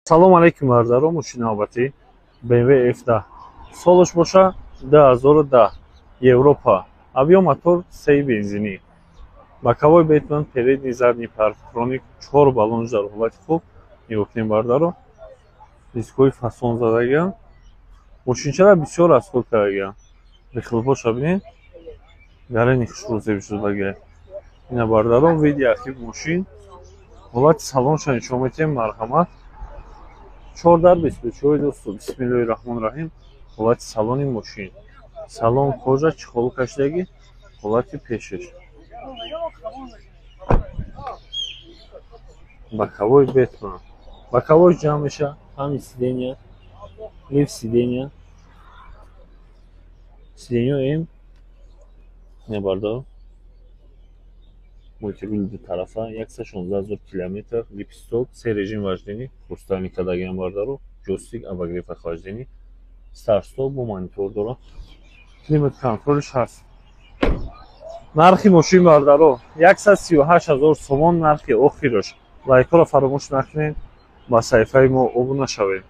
Салом алейкум, бародаро. Мошини навбатӣ BMW F10, солаш боша 2010, Европа, объём мотор сеи бензинӣ, боковой Бэтмен, передний, задний парктроник, чор баллонш дар ҳолати хуб. Нигоҳ кунем, бародаро, дискҳои фасон задагиам. Мошинчара бисёр расход кардагиам. Выхлопоша бинед, гарени хушрӯ зеб шудагия. Ина, бародаро, види ахири мошин, ҳолати салонша нишон метиҳем. Марҳамат, чор дар 24. Дӯсту, бисмиллоҳи раҳмони раҳим. Ҳолати салони мошин: салон кожа, чехол кашидагӣ. Ҳолати пешаш, боковой Бэтмен, боковой ҷамъ меша, ҳами сидения, лифт сидения, сиденьо м не, бардор, мультируль дутарафа, 116 000 километр, лепесток, се режим вождения, хрустальный кардагиам, бародаро, джойстик, обогрев охлаждения, старт-стоп, бо монитор дора, климат контролш ҳаст. Нархи мошин, бародаро, 138 000 сомон, нархи охираш. Лайкҳоро фаромӯш накунед, ба саҳифаи мо обуна шавед.